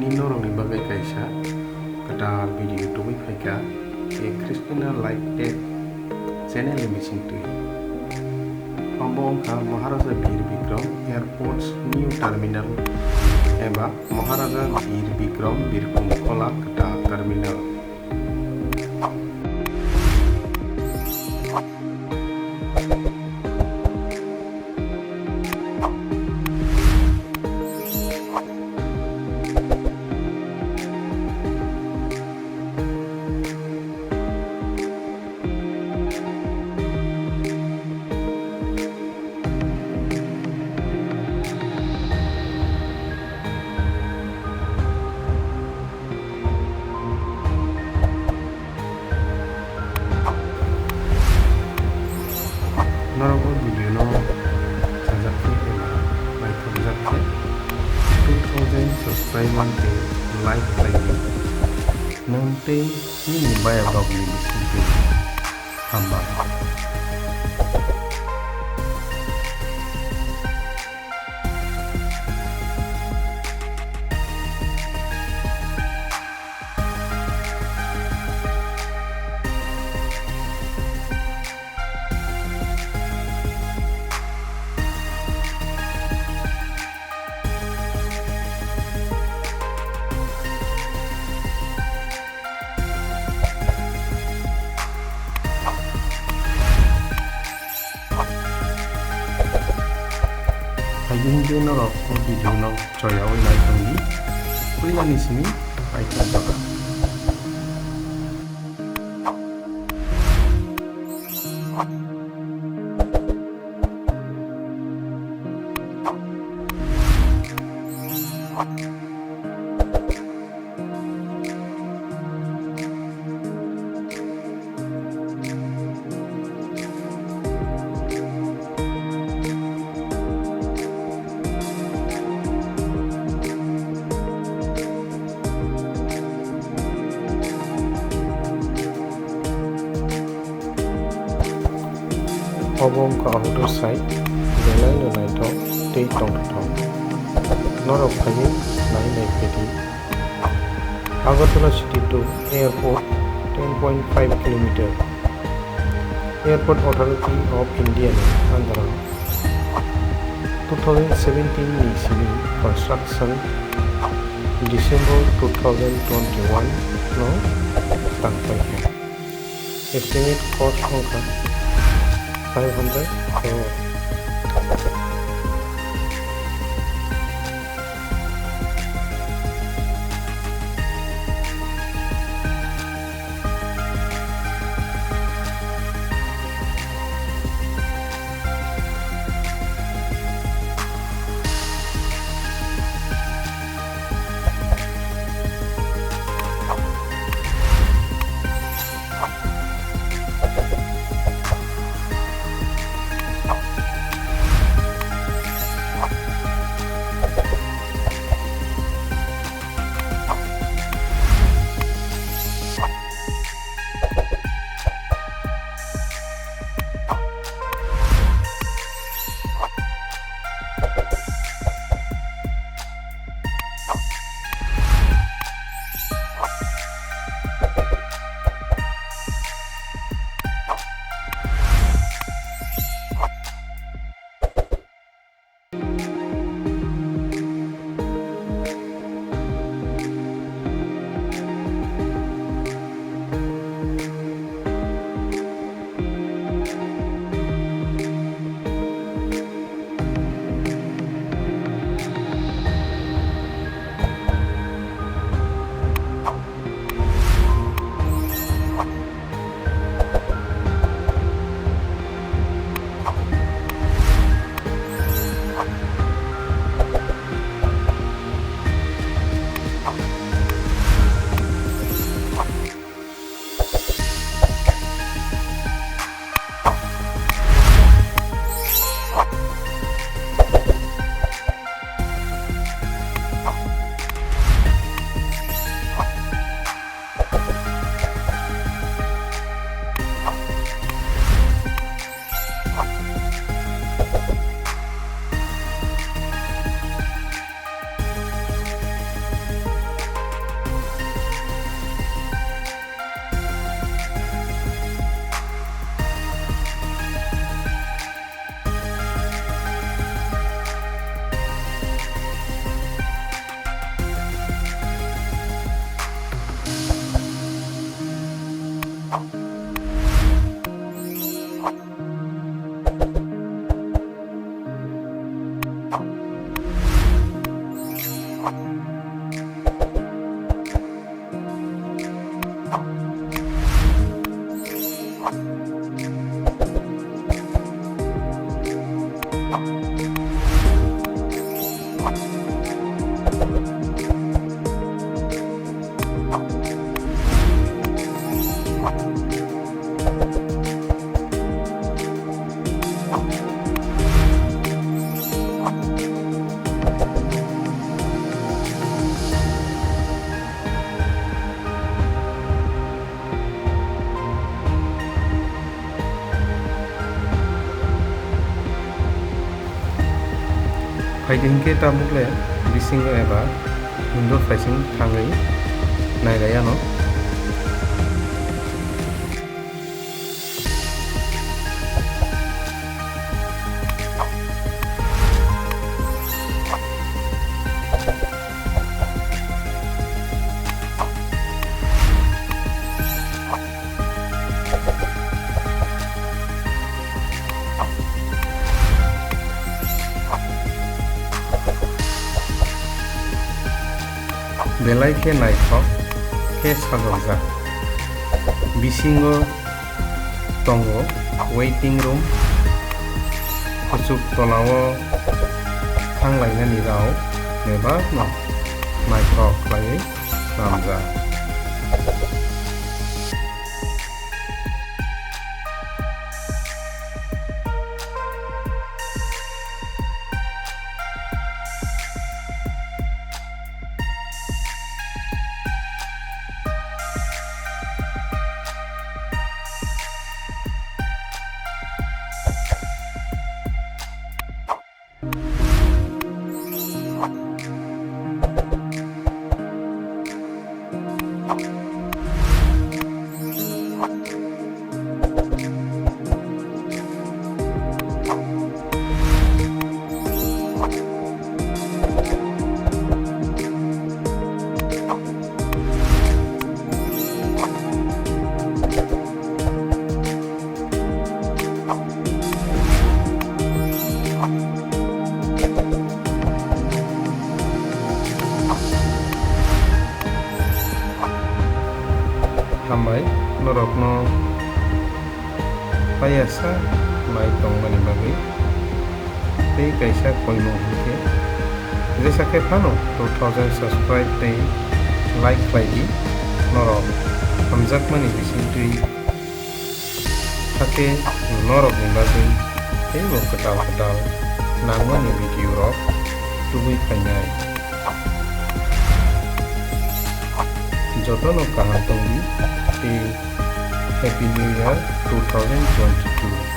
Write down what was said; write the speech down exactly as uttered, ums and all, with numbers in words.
Norokni bagwi kaisa kwtal video tubui phaikha, A Christiana Life Tech channel ni bisingtwi. Obo wngkha Maharaja Bir Bikram Airport's new terminal eba Maharaja Bir Bikram Birkhum Khola Kwtal Terminal. Norok o video no sajak khe eba naithokjak khe two thousand subscriber tei like khlai di. Nwng tei nini bayapni bisingtwi hambai. Haini hwnkhe norok o video no choyaui nai tongdi. Puilani simi paithak jora. Obo wngkha outer side, belai no naithok tei tongthok. Norok phaiwi nai nai phaidi. Agartala city to airport ten point five kilometer. Airport Authority of India ni under o two thousand seventeen ni simi construction December two thousand twenty-one no tangpaikha. Estimate cost wngkha five hundred crore. Phaidi hinkhe tabukle bisingo eba window phaising thangwi nailaiano. Belai khe naithok khe sajokjak. Bisingo tongo waiting room. Kuchuk tolao thanglainani rao bebakno naithok khlaiwi swnamjak. Hambai norokno paiya sa nai tongmani bagwi. Tei kaisa koimung hinkhe jesa khe phano two thousand subscribe tei like khlai di. Norok hamjakmani bisingtwi hakhe norokni bagwi teibo kwtal kwtal nangmani video rok tubui phainai. Jotono kaham tongdi tei Happy New Year two thousand twenty-two.